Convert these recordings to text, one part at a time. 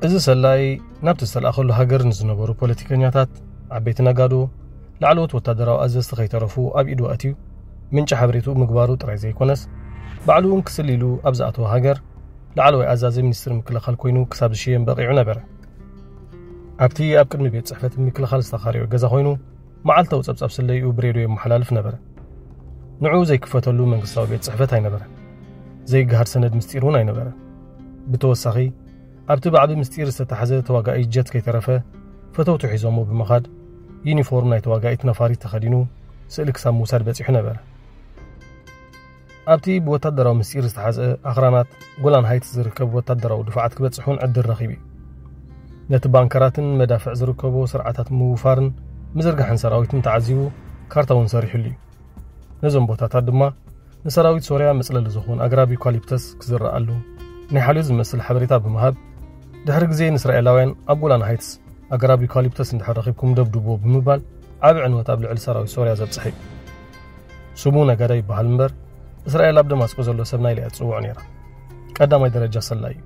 እዚ ሰላይ ናብቲ ዝተላእኸሉ ሃገር ንዝነበሩ ፖለቲከኛታት፣ ዓበይቲ ነጋዶ፣ ላዕለዎት ወታደራዊ ኣዘዝቲ ከይተረፉ ኣብ ኢዱ ኣትዩ ምንጪ ሓበሬትኡ ምግባሩ ጥራይ ዘይኮነስ፣ ባዕሉ እውን ክስል ኢሉ ኣብ ዝኣተወ ሃገር ላዕለዋይ ኣዛዚ ሚኒስትሪ ምክልኻል ኮይኑ ክሳብ ዝሽየም በቒዑ ነበረ። ኣብቲ ኣብ ቅድሚ ቤት ጽሕፈት ምክልኻል ዝተኻረዮ ገዛ ኮይኑ መዓልታዊ ጸብጻብ ስለይኡ ብሬድዮ የመሓላልፍ ነበረ። ንዕኡ ዘይክፈተሉ መንግስታዊ ቤት ጽሕፈት ኣይነበረ። ዘይገሃድ ሰነድ ምስጢር እውን ኣይነበረ። ብተወሳኺ ኣብቲ ብዓቢ ምስጢር ዝተታሕዘ ተዋጋኢ ጀት ከይተረፈ ፈተውቱ ሒዞሞ ብምኻድ ዩኒፎርም ናይ ተዋጋኢት ነፋሪት ተኸዲኑ ስእሊ ክሳብ ምውሳድ በጺሑ ነበረ። ኣብቲ ብወታደራዊ ምስጢር ዝተሓዘ ኣኽራናት ጎላን ሃይትስ ዝርከብ ወታደራዊ ድፋዓት ክበጽሕ እውን ዕድል ረኺቡ እዩ። ነቲ ባንከራትን መዳፍዕ ዝርከቦ ስርዓታት ምውፋርን ምዝርጋሕን ሰራዊትን ተዓዚቡ ካርታ እውን ሰሪሑሉ እዩ። ነዞም ቦታታት ድማ ንሰራዊት ሶርያ መጽለሊ ዝኾን ኣግራብ ዩካሊፕተስ ክዝረኣሉ ናይ ሓልዮት ዝመስል ሓበሬታ ብምሃብ፣ ድሕሪ ግዜ ንእስራኤላውያን ኣብ ጎላን ሃይትስ ኣግራብ ዩካሊፕተስ እንድሕር ረኺብኩም ደብድብዎ ብምባል ዓቢ ዕንወት ኣብ ልዕሊ ሰራዊት ሶርያ ዘብጽሐ እዩ። ስሙ ነጋዳይ ይበሃል እምበር፣ እስራኤል ኣብ ደማስቆ ዘሎ ሰብ ናይላ እያ ትጽውዖ ነይራ። ቀዳማይ ደረጃ ሰላይ እዩ።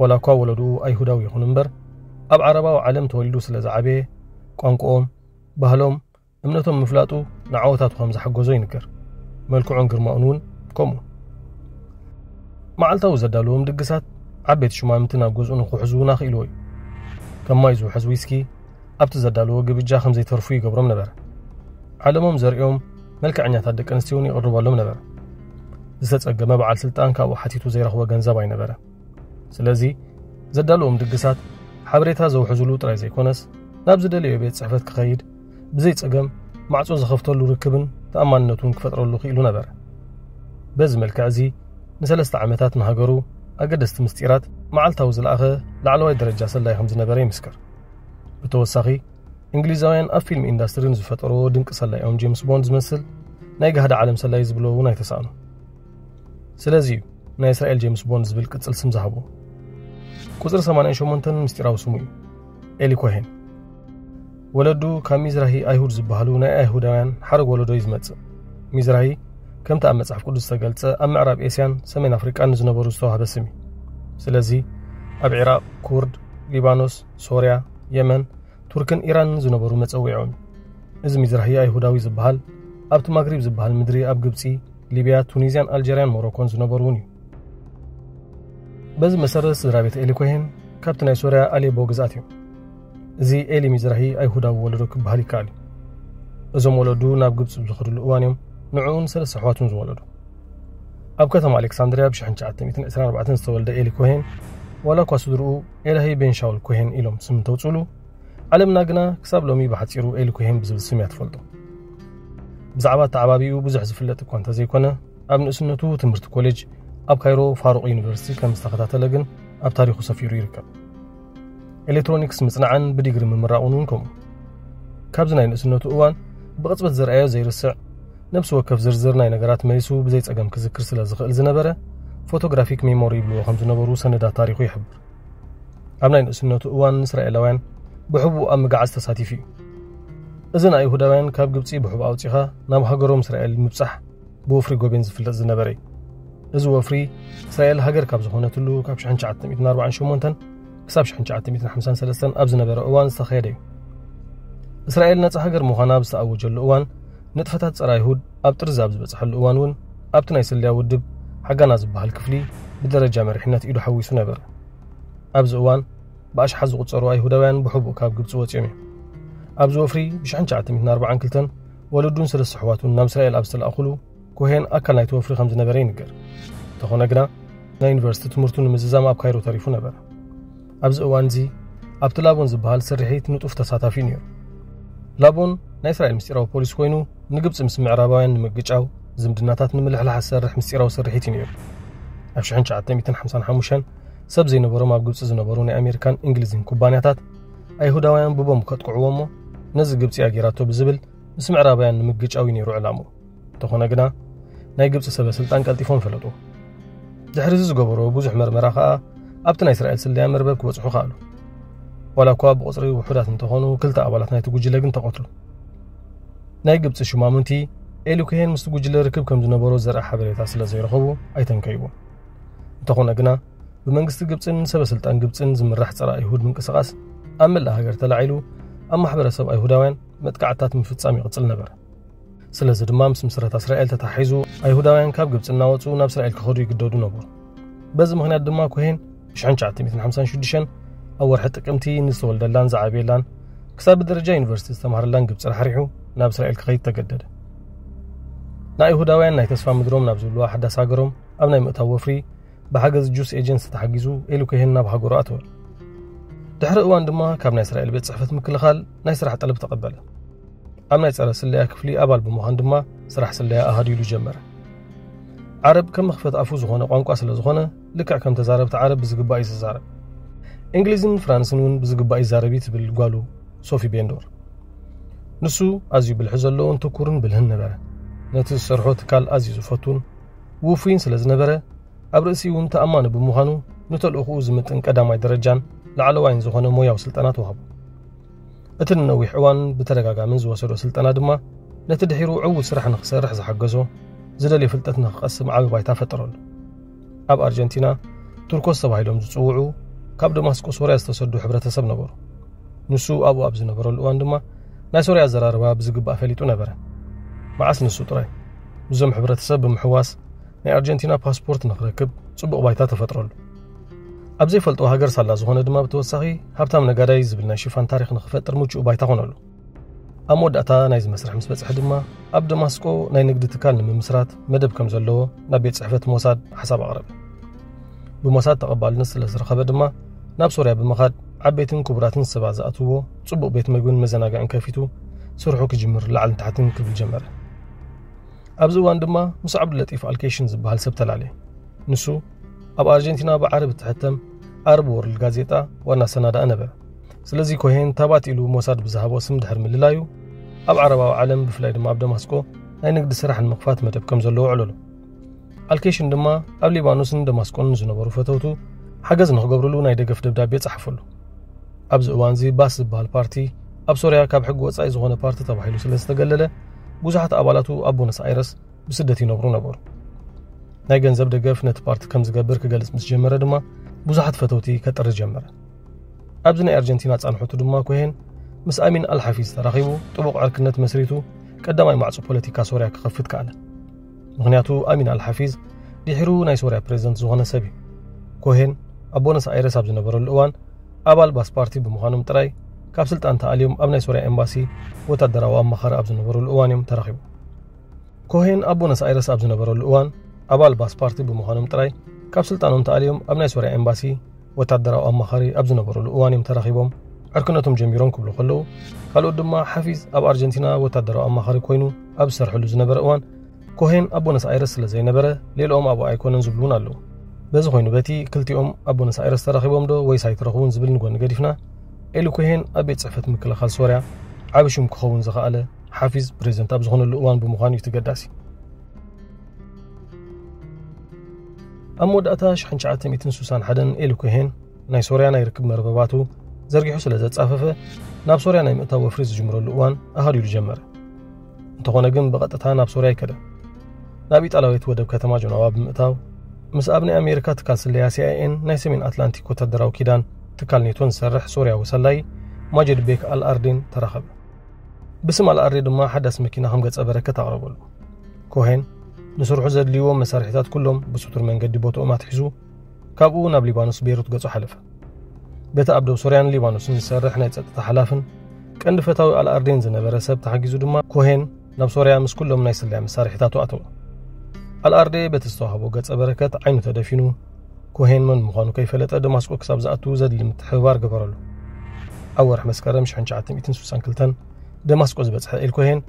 ዋላ እኳ ወለድኡ ኣይሁዳዊ ይኹን እምበር፣ ኣብ ዓረባዊ ዓለም ተወሊዱ ስለ ዝዓበየ፣ ቋንቋኦም፣ ባህሎም፣ እምነቶም ምፍላጡ ንዓወታቱ ከም ዝሓገዞ ይንገር። መልክዑን ግርማኡን እውን ከምኡ። መዓልታዊ ዘዳለዎም ድግሳት ዓበይቲ ሹማምንቲ ናብ ገዝኡ ንክሕዙ ናኽኢልዎ እዩ። ከም ማይ ዝውሕዝ ዊስኪ ኣብቲ ዘዳለዎ ግብጃ ከም ዘይተርፉ ይገብሮም ነበረ። ዓለሞም ዘርእዮም መልክዐኛታት ደቂ ኣንስትዮ እውን ይቕርበሎም ነበረ። ዝተጸገመ በዓል ስልጣን ካብኡ ሓቲቱ ዘይረኽቦ ገንዘብ ኣይነበረ። ስለዚ ዘዳለዎም ድግሳት ሓበሬታ ዘውሕዝሉ ጥራይ ዘይኮነስ፣ ናብ ዝደለዮ ቤት ጽሕፈት ክኸይድ ብዘይ ጸገም ማዕጾ ዝኸፍተሉ ርክብን ተኣማንነቱን ክፈጥረሉ ክኢሉ ነበረ። በዚ መልክዕ እዚ ንሰለስተ ዓመታት ንሃገሩ ኣገደስቲ ምስጢራት መዓልታዊ ዝለኣኸ ላዕለዋይ ደረጃ ሰላይ ከም ዝነበረ ይምስክር። ብተወሳኺ እንግሊዛውያን ኣብ ፊልም ኢንዳስትሪ ንዝፈጠርዎ ድንቂ ሰላይኦም ጄምስ ቦንድ ዝመስል ናይ ጋህዲ ዓለም ሰላይ ዝብሎ እውን ኣይተሳእኑ። ስለዚ እዩ ናይ እስራኤል ጄምስ ቦንድ ዝብል ቅጽል ስም ዝሃቦ። ቁጽሪ ሰማንያን ሸሞንተን ምስጢራዊ ስሙ እዩ፣ ኤሊ ኮሄን። ወለዱ ካብ ሚዝራሂ ኣይሁድ ዝበሃሉ ናይ ኣይሁዳውያን ሓረግ ወለዶ እዩ ዝመጽእ። ሚዝራሂ ከምቲ ኣብ መጽሓፍ ቅዱስ ዝተገልጸ ኣብ ምዕራብ ኤስያን ሰሜን ኣፍሪቃን ንዝነበሩ ዝተዋህበ ስም እዩ። ስለዚ ኣብ ዒራቕ፣ ኩርድ፣ ሊባኖስ፣ ሶርያ፣ የመን፣ ቱርክን ኢራንን ዝነበሩ መጸዊዖም እዩ። እዚ ሚዝራሂ ኣይሁዳዊ ዝበሃል ኣብቲ ማግሪብ ዝበሃል ምድሪ ኣብ ግብጺ፣ ሊብያ፣ ቱኒዝያን ኣልጀርያን ሞሮኮን ዝነበሩ እውን እዩ። በዚ መሰረት ስድራ ቤት ኤሊ ኮሄን ካብቲ ናይ ሶርያ ኣሌቦ ግዝኣት እዮም። እዚ ኤሊ ሚዝራሂ ኣይሁዳዊ ወለዶ ክበሃል ይከኣል እዩ። እዞም ወለዱ ናብ ግብጺ ብዝኸድሉ እዋን እዮም ንዕኡን ሰለስተ ኣሕዋቱን ዝወለዱ። ኣብ ከተማ ኣሌክሳንድርያ ብ ሽሕን ትሽዓተ ሚእትን ዕስራን ኣርባዕተን ዝተወልደ ኤሊ ኮሄን፣ ዋላ እኳ ስድርኡ ኤላሂ ቤን ሻውል ኮሄን ኢሎም ስም እንተውጽሉ፣ ዓለምና ግና ክሳብ ሎሚ ብሓጺሩ ኤሊ ኮሄን ብዝብል ስም እያ ትፈልጦ። ብዛዕባ ኣተዓባቢኡ ብዙሕ ዝፍለጥ እኳ እንተዘይኮነ፣ ኣብ ንእስነቱ ትምህርቲ ኮሌጅ ኣብ ካይሮ ፋሩቕ ዩኒቨርሲቲ ከም ዝተኸታተለ ግን ኣብ ታሪኹ ሰፊሩ ይርከብ። ኤሌክትሮኒክስ ምጽናዕን ብዲግሪ ምምራቑን እውን ከምኡ። ካብዚ ናይ ንእስነቱ እዋን ብቕጽበት ዝረኣዮ ዘይርስዕ፣ ነብሲ ወከፍ ዝርዝር ናይ ነገራት መሊሱ ብዘይ ጸገም ክዝክር ስለ ዝኽእል ዝነበረ፣ ፎቶግራፊክ ሜሞሪ ይብልዎ ከም ዝነበሩ ሰነዳት ታሪኹ ይሕብር። ኣብ ናይ ንእስነቱ እዋን ንእስራኤላውያን ብሕቡእ ኣብ ምግዓዝ ተሳቲፉ እዩ። እዚ ንኣይሁዳውያን ካብ ግብጺ ብሕቡእ ኣውጺኻ ናብ ሃገሮም እስራኤል ምብጻሕ ብወፍሪ ጎቤን ዝፍለጥ ዝነበረ እዩ። እዚ ወፍሪ እስራኤል ሃገር ካብ ዝኾነትሉ ካብ ሽሕን ትሽዓተ ሚእትን ኣርባዓን ሸሞንተን ክሳብ ሽሕን ትሽዓተ ሚእትን ሓምሳን ሰለስተን ኣብ ዝነበረ እዋን ዝተኻየደ እዩ። እስራኤል ነጻ ሃገር ምዃና ኣብ ዝተኣወጀሉ እዋን፣ ንጥፈታት ጸረ ኣይሁድ ኣብ ጥርዚ ኣብ ዝበጽሐሉ እዋን እውን፣ ኣብቲ ናይ ስለያ ውድብ ሓጋና ዝበሃል ክፍሊ ብደረጃ መሪሕነት ኢዱ ሓዊሱ ነበረ። ኣብዚ እዋን ብኣሽሓት ዝቑጸሩ ኣይሁዳውያን ብሕቡእ ካብ ግብጺ ወጺኦም እዮም። ኣብዚ ወፍሪ ብ ሽሕን ትሽዓተ ሚእትን ኣርባዓን ክልተን ወለዱን ሰለስተ ኣሕዋቱን ናብ እስራኤል ኣብ ዝተላእኹሉ፣ ኮሄን ኣካል ናይቲ ወፍሪ ከም ዝነበረ ይንገር። እንተኾነ ግና፣ ናይ ዩኒቨርሲቲ ትምህርቱ ንምዝዛም ኣብ ካይሮ ተሪፉ ነበረ። ኣብዚ እዋን እዚ ኣብቲ ላቦን ዝበሃል ስርሒት ንጡፍ ተሳታፊ እዩ ነይሩ። ላቦን ናይ እስራኤል ምስጢራዊ ፖሊስ ኮይኑ፣ ንግብጺ ምስ ምዕራባውያን ንምግጫው፣ ዝምድናታት ንምልሕላሕ ዝሰርሕ ምስጢራዊ ስርሒት እዩ ነይሩ። ኣብ ሽሕን ትሽዓተ ሚእትን ሓምሳን ሓሙሽተን ሰብ ዘይነበሮም ኣብ ግብጺ ዝነበሩ ናይ ኣሜሪካን እንግሊዝን ኩባንያታት ኣይሁዳውያን ብቦምብ ከጥቅዕዎ እሞ፣ ነዚ ግብጺ ኣጊራቶ ብዝብል ምስ ምዕራባውያን ንምግጫው እዩ ነይሩ ዕላምኡ። እንተኾነ ግና፣ ናይ ግብጺ ሰበ ስልጣን ቀልጢፎም ፈለጡ። ድሕሪ እዚ ዝገበሮ ብዙሕ መርመራ ከኣ ኣብቲ ናይ እስራኤል ስለያ መርበብ ክበጽሑ ከኣሉ። ዋላ እኳ ብቑጽሪ ውሑዳት እንተኾኑ፣ ክልተ ኣባላት ናይቲ ጉጅለ ግን ተቐትሉ። ናይ ግብጺ ሹማምንቲ ኤሊ ኩሄን ምስቲ ጉጅለ ርክብ ከም ዝነበሮ ዘርኢ ሓበሬታ ስለ ዘይረኸቡ ኣይተንከይዎ። እንተኾነ ግና፣ ብመንግስቲ ግብፅን ሰበ ስልጣን ግብፅን ዝምራሕ ፀረ ኣይሁድ ምንቅስቃስ ኣብ መላእ ሃገር ተላዒሉ፣ ኣብ ማሕበረሰብ ኣይሁዳውያን መጥቃዕታት ምፍፃም ይቕፅል ነበረ። ስለዚ ድማ ምስ ምስረታ እስራኤል ተታሒዙ፣ ኣይሁዳውያን ካብ ግብፂ እናወፁ ናብ እስራኤል ክኸዱ ይግደዱ ነበሩ። በዚ ምኽንያት ድማ ኮሄን ብ1956 ኣብ ወርሒ ጥቅምቲ ንዝተወልደላን ዝዓበየላን ክሳብ ብደረጃ ዩኒቨርሲቲ ዝተማሃረላን ግብፂ ራሕሪሑ ናብ እስራኤል ክኸይድ ተገደደ። ንኣይሁዳውያን ናይ ተስፋ ምድሮም ናብ ዝብልዋ ሓዳስ ሃገሮም ኣብ ናይ ምእታው ወፍሪ ብሓገዝ ጁስ ኤጀንሲ ተሓጊዙ ኤሊ ኮሄን ናብ ሃገሩ ኣተወ። ድሕሪ እዋን ድማ ካብ ናይ እስራኤል ቤት ጽሕፈት ምክልኻል ናይ ስራሕ ጠለብ ተቐበለ። ኣብ ናይ ጸረ ስለያ ክፍሊ ኣባል ብምዃን ድማ ስራሕ ስለያ ኣሃዲሉ ጀመረ። ዓረብ ከም መኽፈት ኣፉ ዝኾነ ቋንቋ ስለ ዝኾነ፣ ልክዕ ከም ተዛረብቲ ዓረብ ብዝግባእ እዩ ዝዛረብ። እንግሊዝን ፍራንስን እውን ብዝግባእ ይዛረብ እዩ ትብል ጓሉ ሶፊ ቤንዶር። ንሱ ኣዝዩ ብልሒ ዘለዎን ትኩርን ብልህን ነበረ። ነቲ ዝሰርሖ ትካል ኣዝዩ ዝፈቱን ውፉይን ስለ ዝነበረ፣ ኣብ ርእሲ እውን ተኣማኒ ብምዃኑ፣ ንተልእኹኡ ዝምጥን ቀዳማይ ደረጃን ላዕለዋይን ዝኾነ ሞያዊ ስልጠና ተዋህቦ። እቲ ንነዊሕ እዋን ብተደጋጋምን ዝወሰዶ ስልጠና ድማ፣ ነቲ ድሒሩ ዕዉት ስራሕ ንኽሰርሕ ዝሓገዞ፣ ዝደልዮ ፍልጠት ንኽቐስም ዓቢ ባይታ ፈጠረሉ። ኣብ ኣርጀንቲና፣ ቱርኮስ ተባሂሎም ዝጽውዑ፣ ካብ ደማስቆ ሶርያ ዝተሰዱ ሕብረተሰብ ነበሩ። ንሱ ኣብኡ ኣብ ዝነበረሉ እዋን ድማ፣ ናይ ሶርያ ኣዘራርባ ብዝግባእ ፈሊጡ ነበረ። መዓስ ንሱ ጥራይ፣ ምስዞም ሕብረተሰብ ብምሕዋስ፣ ናይ ኣርጀንቲና ፓስፖርት ንኽረክብ ጽቡቕ ባይታ ተፈጥረሉ። ኣብ ዘይፈልጦ ሃገር ሳላ ዝኾነ ድማ ብተወሳኺ፣ ሃብታም ነጋዳይ ዝብል ናይ ሽፋን ታሪኽ ንኽፈጥር ምቹእ ባይታ ኾነሉ። ኣብ መወዳእታ ናይዚ መስርሕ ምስ በጽሐ ድማ፣ ኣብ ደማስቆ ናይ ንግዲ ትካል ንምምስራት መደብ ከም ዘለዎ ናብ ቤት ጽሕፈት ሞሳድ ሓሳብ ኣቕረበ። ብሞሳድ ተቐባልነት ስለ ዝረኸበ ድማ፣ ናብ ሶርያ ብምኻድ ዓበይትን ክቡራትን ሰባት ዝኣትውዎ ጽቡቕ ቤት መግብን መዘናግዕን ከፊቱ፣ ስርሑ ክጅምር ላዕልን ታሕትን ክብል ጀመረ። ኣብዚ እዋን ድማ ምስ ዓብዱለጢፍ ኣልኬሽን ዝበሃል ሰብ ተላለየ። ንሱ ኣብ ኣርጀንቲና ብዓረብ እትሕተም ኣረብ ወርልድ ጋዜጣ ዋና ኣሰናዳኢ ነበረ። ስለዚ ኮሄን ታባት ኢሉ ሞሳድ ብዝሃቦ ስም ድሕሪ ምልላዩ፣ ኣብ ዓረባዊ ዓለም ብፍላይ ድማ ኣብ ደማስቆ ናይ ንግዲ ስራሕ ንምኽፋት መደብ ከም ዘለዎ ኣዕለሎ። ኣልኬሽን ድማ ኣብ ሊባኖስን ደማስቆን ዝነበሩ ፈተውቱ ሓገዝ ንኽገብርሉ ናይ ደገፍ ደብዳቤ ጸሓፈሉ። ኣብዚ እዋንዚ ባስ ዝበሃል ፓርቲ ኣብ ሶርያ ካብ ሕጊ ወጻኢ ዝኾነ ፓርቲ ተባሂሉ ስለ ዝተገለለ፣ ብዙሓት ኣባላቱ ኣብ ቦነስ ኣይረስ ብስደት ይነብሩ ነበሩ። ናይ ገንዘብ ደገፍ ነቲ ፓርቲ ከም ዝገብር ክገልጽ ምስ ጀመረ ድማ፣ ብዙሓት ፈተውቲ ከጥሪ ጀመረ። ኣብዚ ናይ ኣርጀንቲና ጻንሖቱ ድማ ኮሄን ምስ ኣሚን ኣልሓፊዝ ተራኺቡ ጥቡቕ ዕርክነት መስሪቱ ቀዳማይ ማዕጾ ፖለቲካ ሶርያ ክኸፍት ከኣለ። ምኽንያቱ ኣሚን ኣልሓፊዝ ድሒሩ ናይ ሶርያ ፕሬዝደንት ዝኾነ ሰብ እዩ። ኮሄን ኣብ ቦነስ ኣይረስ ኣብ ዝነበረሉ እዋን ኣባል ባስ ፓርቲ ብምዃኖም ጥራይ ካብ ስልጣን ተኣልዮም ኣብ ናይ ሶርያ ኤምባሲ ወታደራዊ ኣማኻሪ ኣብ ዝነበሩሉ እዋን እዮም ተራኺቡ። ኮሄን ኣብ ቦነስ ኣይረስ ኣብ ዝነበረሉ እዋን ኣባል ባስ ፓርቲ ብምዃኖም ጥራይ ካብ ስልጣኖም ተኣልዮም ኣብ ናይ ሶርያ ኤምባሲ ወታደራዊ ኣማኻሪ ኣብ ዝነበሩሉ እዋን እዮም ተራኺቦም ዕርክነቶም ጀሚሮም ክብሉ ከለዉ፣ ካልኦት ድማ ሓፊዝ ኣብ ኣርጀንቲና ወታደራዊ ኣማኻሪ ኮይኑ ኣብ ዝሰርሐሉ ዝነበረ እዋን ኮሄን ኣብ ቦነስ ኣይረስ ስለ ዘይነበረ ሌልኦም ኣብኡ ኣይኮነን ዝብሉ እውን ኣለዉ። በዚ ኮይኑ በቲ ክልቲኦም ኣብ ቦነስ ኣይረስ ተራኺቦም ዶ ወይስ ኣይተረኽቡን ዝብል ንጎኒ ገዲፍና፣ ኤሊ ኮሄን ኣብ ቤት ጽሕፈት ምክልኻል ሶርያ ዓቢ ሽም ክኸውን ዝኸኣለ ሓፊዝ ፕሬዝደንት ኣብ ዝኾነሉ እዋን ብምዃኑ እዩ ተገዳሲ። ኣብ መወዳእታ ሽሕን ትሽዓተ ሚእትን ስሳን ሓደን ኤሊ ኮሄን ናይ ሶርያ ናይ ርክብ መርበባቱ ዘርጊሑ ስለ ዘጻፈፈ፣ ናብ ሶርያ ናይ ምእታው ወፍሪ ዝጅምረሉ እዋን ኣሃዲሉ ጀመረ። እንተኾነ ግን ብቐጥታ ናብ ሶርያ ኣይከደን። ናብ ኢጣልያዊት ወደብ ከተማ ጀነዋ ብምእታው፣ ምስ ኣብ ናይ ኣሜሪካ ትካል ስለያ ሲኣይኤን ናይ ሰሜን ኣትላንቲክ ወታደራዊ ኪዳን ትካል ኔቶን ዝሰርሕ ሶርያዊ ሰላዪ ማጀድ ቤክ ኣልኣርዴን ተራኸበ። ብስም ኣልኣርዴ ድማ ሓዳስ መኪና ከም ገጸ በረከት ኣቕረበሉ። ኮሄን ንስርሑ ዘድልይዎ መሳርሒታት ኩሎም ብስቱር መንገዲ ቦትኦም ኣትሒዙ፣ ካብኡ ናብ ሊባኖስ ቤይሩት ገጹ ሓለፈ። በቲ ኣብ ደቡብ ሶርያን ሊባኖስን ዝሰርሕ ናይ ጸጥታ ሓላፍን ቀንዲ ፈታዊ ኣልኣርዴን ዝነበረ ሰብ ተሓጊዙ ድማ ኮሄን ናብ ሶርያ ምስ ኩሎም ናይ ስለያ መሳርሒታቱ ኣተወ። ኣልኣርዴ በቲ ዝተዋህቦ ገጸ በረከት ዓይኑ ተደፊኑ፣ ኮሄን መን ምዃኑ ከይፈለጠ ደማስቆ ክሳብ ዝኣቱ ዘድሊ ምትሕብባር ገበረሉ። ኣብ ወርሒ መስከረም ሽሕን ትሽዓተ ሚእትን ስሳን ክልተን ደማስቆ ዝበጽሐ ኤል ኮሄን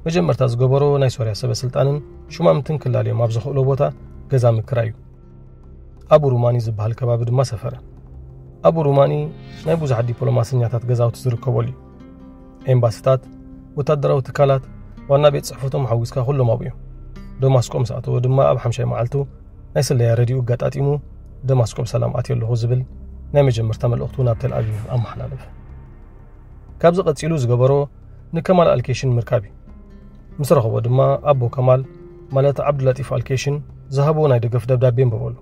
መጀመርታ ዝገበሮ ናይ ሶርያ ሰበ ስልጣንን ሹማምንትን ክላለዮም ኣብ ዘኽእሎ ቦታ ገዛ ምክራይ እዩ። ኣቡ ሩማኒ ዝበሃል ከባቢ ድማ ሰፈረ። ኣቡ ሩማኒ ናይ ብዙሓት ዲፕሎማሰኛታት ገዛውቲ ዝርከበሉ እዩ። ኤምባሲታት፣ ወታደራዊ ትካላት፣ ዋና ቤት ጽሕፈቶም ሓዊስካ ኩሎም ኣብኡ እዮም። ደማስቆ ምስ ኣተወ ድማ ኣብ ሓምሻይ መዓልቱ ናይ ስለያ ረድዩ ኣጋጣጢሙ ደማስቆ ብሰላም ኣትየ ኣለኹ ዝብል ናይ መጀመርታ መልእኽቱ ናብ ቴል ኣቪቭ ኣመሓላለፈ። ካብዚ ቀጺሉ ዝገበሮ ንከማል ኣልኬሽን ምርካብ እዩ። ምስ ረኸቦ ድማ ኣቦ ከማል ማለት ዓብዱላጢፍ ኣልኬሽን ዝሃብዎ ናይ ደገፍ ደብዳቤ እንበበሉ።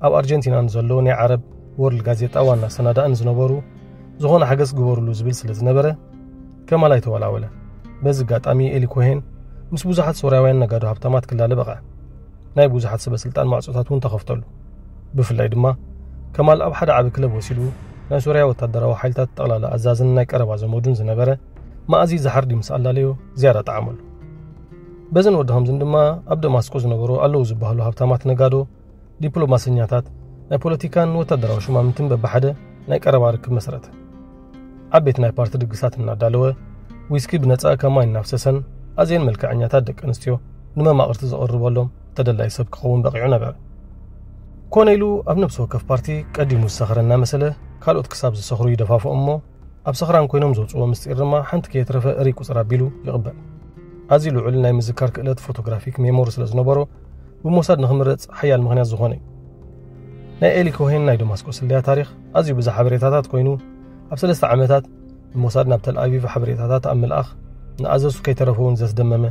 ኣብ ኣርጀንቲና ንዘሎ ናይ ዓረብ ወርልድ ጋዜጣ ዋና ሰናዳእን ዝነበሩ ዝኾነ ሓገዝ ግበሩሉ ዝብል ስለ ዝነበረ ከማል ኣይተወላወለ። በዚ ኣጋጣሚ ኤሊ ኮሄን ምስ ብዙሓት ሶርያውያን ነጋዶ ሃብታማት ክላለ በቐ። ናይ ብዙሓት ሰበ ስልጣን ማዕጾታት እውን ተኸፍተሉ። ብፍላይ ድማ ከማል ኣብ ሓደ ዓቢ ክለብ ወሲዱ ናይ ሶርያ ወታደራዊ ሓይልታት ጠቕላላ ኣዛዝን ናይ ቀረባ ዘመዱን ዝነበረ ማእዚ ዝሓርዲ ምስ ኣላለዮ ዝያዳ ጠዓመሉ። በዝን ወዲ ከምዝን ድማ ኣብ ደማስቆ ዝነበሩ ኣለዉ ዝበሃሉ ሃብታማት ነጋዶ፣ ዲፕሎማሰኛታት፣ ናይ ፖለቲካን ወታደራዊ ሹማምንትን በብሓደ ናይ ቀረባ ርክብ መስረተ። ዓበይቲ ናይ ፓርቲ ድግሳት እናዳለወ ዊስኪ ብነጻ ካብ ማይ እናፍሰሰን ኣዝየን መልክዐኛታት ደቂ ኣንስትዮ ንመማቕርቲ ዘቕርበሎም ተደላይ ሰብ ክኸውን በቒዑ ነበረ። ኮነ ኢሉ ኣብ ነብሲ ወከፍ ፓርቲ ቀዲሙ ዝሰኽረ እናመሰለ ካልኦት ክሳብ ዝሰኽሩ ይደፋፍኦም እሞ ኣብ ሰኽራን ኮይኖም ዘውፅዎ ምስጢር ድማ ሓንቲ ከየትረፈ እርይ ቁፅር ኣቢሉ ይቕበል። ኣዝዩ ልዑል ናይ ምዝካር ክእለት ፎቶግራፊክ ሜሞሪ ስለ ዝነበሮ ብሞሳድ ንኽምረፅ ሓያል ምኽንያት ዝኾነ እዩ። ናይ ኤሊ ኮሄን ናይ ደማስቆ ስለያ ታሪኽ ኣዝዩ ብዙሕ ሓበሬታታት ኮይኑ ኣብ ሰለስተ ዓመታት ንሞሳድ ናብ ተልኣቪቭ ሓበሬታታት ኣብ ምልኣኽ ንኣዘዝቱ ከይተረፈ እውን ዘስደመመ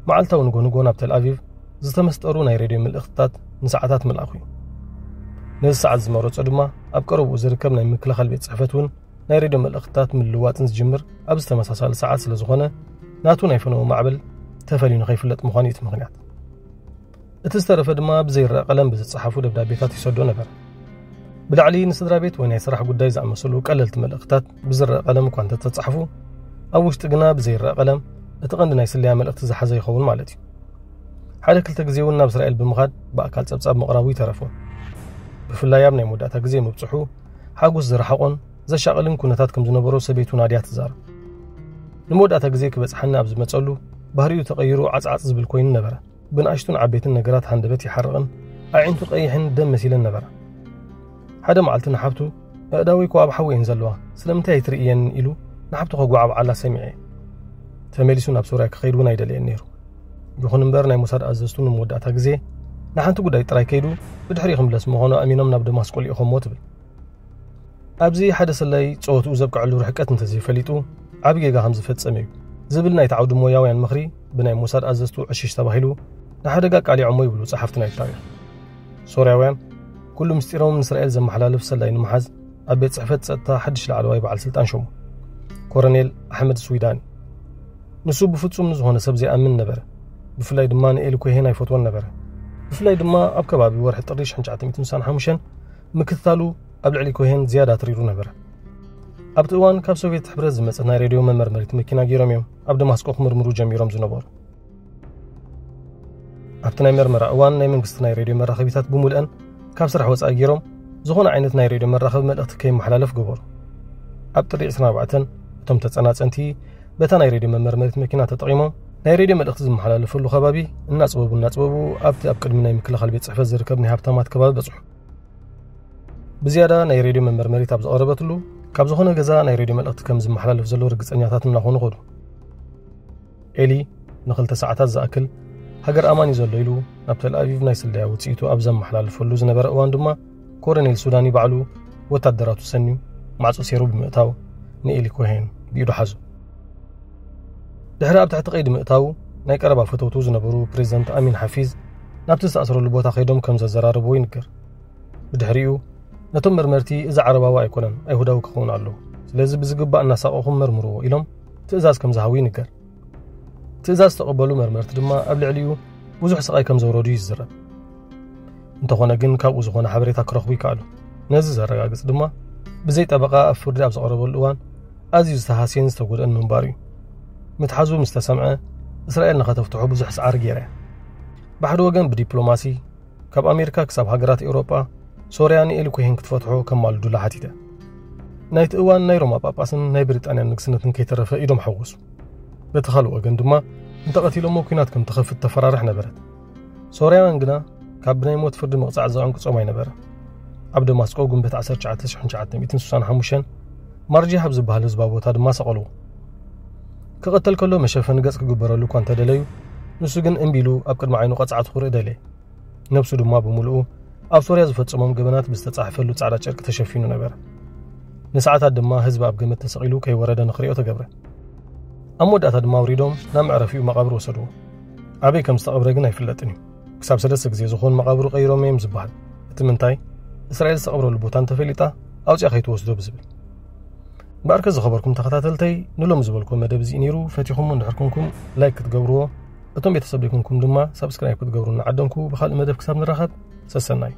መዓልታዊ ንጎ ንጎ ናብ ተልኣቪቭ ዝተመስጠሩ ናይ ሬድዮ መልእኽትታት ንሰዓታት ምልኣኹ እዩ። ነዚ ሰዓት ዝመረጾ ድማ ኣብ ቀረብኡ ዝርከብ ናይ ምክልኻል ቤት ጽሕፈት እውን ናይ ሬድዮ መልእኽትታት ምልዋጥን ዝጅምር ኣብ ዝተመሳሳሊ ሰዓት ስለ ዝኾነ ናቱ ናይ ፈነወ ማዕበል ተፈልዩ ንኸይፍለጥ ምዃኑ እዩ እቲ ምኽንያት። እቲ ዝተረፈ ድማ ብዘይረኣ ቀለም ብዝጸሓፉ ደብዳቤታት ይሰዶ ነበር። ብላዕሊ ንስድራ ቤት ወይ ናይ ስራሕ ጉዳይ ዝኣመሰሉ ቀለልቲ መልእኽታት ብዝረኣ ቀለም እኳ እንተተጻሕፉ ኣብ ውሽጢ ግና ብዘይረኣ ቀለም እቲ ቀንዲ ናይ ስለያ መልእኽቲ ዝሓዘ ይኸውን ማለት እዩ። ሓደ ክልተ ግዜ እውን ናብ እስራኤል ብምኻድ ብኣካል ጸብጻብ ምቕራቡ ይተረፎ። ብፍላይ ኣብ ናይ መወዳእታ ግዜ ምብጽሑ ሓጎስ ዝረሓቖን ዘሻቕልን ኩነታት ከም ዝነበሮ ሰበይቱ ናድያ ትዛረብ። ንመወዳእታ ግዜ ክበጽሓኒ ኣብ ዝመጸሉ ባህሪኡ ተቐይሩ ዓጽዓጽ ዝብል ኮይኑ ነበረ። ብንኣሽቱን ዓበይትን ነገራት ሃንደበት ይሓርቕን ኣዒንቱ ቀይሕን ደም መሲለን ነበራ። ሓደ መዓልቲ ንሓብቱ ኣእዳወይ እኮ ኣብ ሓዊ እየን ዘለዋ ስለምንታይ ኣይትርእየን ኢሉ ንሓብቱ ከጓዕብዓላ ሰሚዐ። ተመሊሱ ናብ ሶርያ ክኸይድ እውን ኣይደለየን ነይሩ። ይኹን እምበር ናይ ሞሳድ ኣዘዝቱ ንመወዳእታ ግዜ ንሓንቲ ጉዳይ ጥራይ ከይዱ ብድሕሪኡ ክምለስ ምዃኑ ኣሚኖም ናብ ደማስቆ ልኢኾሞ ትብል። ኣብዚ ሓደ ሰላይ ጸወትኡ ዘብቅዐሉ ርሕቀት እንተዘይፈሊጡ ዓቢ ጌጋ ከም ዝፈጸመ እዩ ዝብል ናይቲ ዓውዲ ሞያውያን ምኽሪ ብናይ ሞሳድ ኣዘዝቱ ዕሽሽ ተባሂሉ ንሓደጋ ቃሊዖሞ ይብሉ ጸሓፍቲ ናይቲ ታሪኽ። ሶርያውያን ኩሉ ምስጢሮም ንእስራኤል ዘመሓላልፍ ሰላይ ንምሓዝ ኣብ ቤት ጽሕፈት ጸጥታ ሓድሽ ላዕለዋይ በዓል ስልጣን ሸሙ። ኮረኔል ኣሕመድ ስዊዳኒ። ንሱ ብፍጹም ንዝኾነ ሰብ ዘይኣምን ነበረ። ብፍላይ ድማ ንኤሊ ኮሄን ኣይፈትዎን ነበረ። ብፍላይ ድማ ኣብ ከባቢ ወርሒ ጥሪ ሽሕን ትሽዓተ ሚእትን ስሳን ሓሙሽተን ምክትታሉ ኣብ ልዕሊ ኮሄን ዝያዳ ትሪሩ ነበረ። ኣብቲ እዋን ካብ ሶቪየት ሕብረት ዝመጸት ናይ ሬድዮ መመርመሪት መኪና ገይሮም እዮም ኣብ ደማስቆ ክምርምሩ ጀሚሮም ዝነበሩ። ኣብቲ ናይ መርመራ እዋን ናይ መንግስቲ ናይ ሬድዮ መራኸቢታት ብምሉአን ካብ ስራሕ ወጻኢ ገይሮም ዝኾነ ዓይነት ናይ ሬድዮ መራኸቢ መልእኽቲ ከይመሓላለፍ ገበሩ። ኣብ ጥሪ ዕስራን ኣርባዕተን እቶም ተጸናጸንቲ በታ ናይ ሬድዮ መመርመሪት መኪና ተጠቒሞም ናይ ሬድዮ መልእኽቲ ዝመሓላለፈሉ ከባቢ እናጽበቡ እናጽበቡ ኣብቲ ኣብ ቅድሚ ናይ ምክልኻል ቤት ጽሕፈት ዝርከብ ናይ ሃብታማት ከባቢ በጽሑ። ብዝያዳ ናይ ሬድዮ መመርመሪት ኣብ ዝቐረበትሉ ካብ ዝኾነ ገዛ ናይ ሬድዮ መልእኽቲ ከም ዝመሓላለፍ ዘሎ ርግጸኛታት እናኾኑ ኸዱ። ኤሊ ንኽልተ ሰዓታት ዝኣክል ሃገር ኣማን እዩ ዘሎ ኢሉ ናብ ተልኣቪቭ ናይ ስለያ ውጽኢቱ ኣብ ዘመሓላልፈሉ ዝነበረ እዋን ድማ ኮረኔል ሱዳኒ ባዕሉ ወታደራቱ ሰንዩ ማዕጾ ሴሩ ብምእታው ንኤሊ ኮሄን ብኢዱ ሓዙ። ድሕሪ ኣብ ትሕቲ ቀይዲ ምእታው ናይ ቀረባ ፈተውቱ ዝነበሩ ፕሬዚደንት ኣሚን ሓፊዝ ናብቲ ዝተኣስረሉ ቦታ ከይዶም ከም ዘዘራረብዎ ይንገር። ብድሕሪኡ ነቶም መርመርቲ እዚ ዓረባዊ ኣይኮነን ኣይሁዳዊ ክኸውን ኣለዎ፣ ስለዚ ብዝግባእ እናሳቐኹም መርምርዎ ኢሎም ትእዛዝ ከም ዝሃቡ ይንገር። ትእዛዝ ዝተቐበሉ መርመርቲ ድማ ኣብ ልዕሊኡ ብዙሕ ስቓይ ከም ዘውረዱ ይዝረብ። እንተኾነ ግን ካብኡ ዝኾነ ሓበሬታ ክረኽቡ ይከኣሉ። ነዚ ዘረጋግጽ ድማ ብዘይ ጠበቓ ኣብ ፍርዲ ኣብ ዝቐረበሉ እዋን ኣዝዩ ዝተሃስየን ዝተጎድአን ምንባሩ እዩ። ምትሓዙ ምስ ተሰምዐ እስራኤል ንኸተፍትሖ ብዙሕ ጻዕሪ ገይራ እያ። ብሓደ ወገን ብዲፕሎማሲ ካብ ኣሜሪካ ክሳብ ሃገራት ኤውሮጳ ሶርያ ንኤሊ ኮሄን ክትፈትሖ ከማልዱላ ሓቲተ። ናይቲ እዋን ናይ ሮማ ጳጳስን ናይ ብሪጣንያን ንግስነትን ከይተረፈ ኢዶም ሓወሱ። በቲ ካልእ ወገን ድማ እንተቐቲሎሞ ኲናት ከም ትኸፍት ተፈራርሕ ነበረት። ሶርያውያን ግና ካብ ብናይ ሞት ፍርዲ ምቕጻዕ ዘቐንቅጾም ኣይነበረ። ኣብ ደማስቆ ጉንበት ዓሰርተ ትሽዓተ ሽሕን ትሽዓተ ሚእትን ስሳን ሓሙሽተን ማርጂህ ኣብ ዝበሃል ህዝባዊ ቦታ ድማ ሰቐልዎ። ክቐተል ከሎ መሸፈኒ ገጽ ክግበረሉ እኳ እንተደለዩ ንሱ ግን እምቢ ኢሉ ኣብ ቅድሚ ዓይኑ ቀጻዕቱ ክርኢ ደለየ። ነብሱ ድማ ብምሉኡ ኣብ ሶርያ ዝፈጸሞም ገበናት ብዝተጻሕፈሉ ጻዕዳ ጨርቂ ተሸፊኑ ነበረ። ንሰዓታት ድማ ህዝቢ ኣብ ገመድ ተሰቒሉ ከይወረደ ንኽሪኦ ተገብረ። ኣብ መወዳእታ ድማ ኣውሪዶም ናብ መዕረፊኡ መቓብር ወሰድዎ። ኣበይ ከም ዝተቐብረ ግን ኣይፍለጥን እዩ። ክሳብ ሰለስተ ግዜ ዝኾኑ መቓብሩ ቀይሮም እዮም ዝበሃል። እቲ ምንታይ፣ እስራኤል ዝተቐብረሉ ቦታ እንተፈሊጣ ኣውፅያ ከይትወስዶ ብዝብል። እምበኣርከ ዝኸበርኩም ተኸታተልተይ፣ ንሎም ዝበልኩዎ መደብ እዚ ነይሩ። ፈቲኹም እንድሕር ኩንኩም ላይክ ክትገብርዎ፣ እቶም ቤተሰብ ደይኩንኩም ድማ ሳብስክራይብ ክትገብሩ እናዓደምኩ፣ ብኻልእ መደብ ክሳብ ንራኸብ ሰሰናዩ።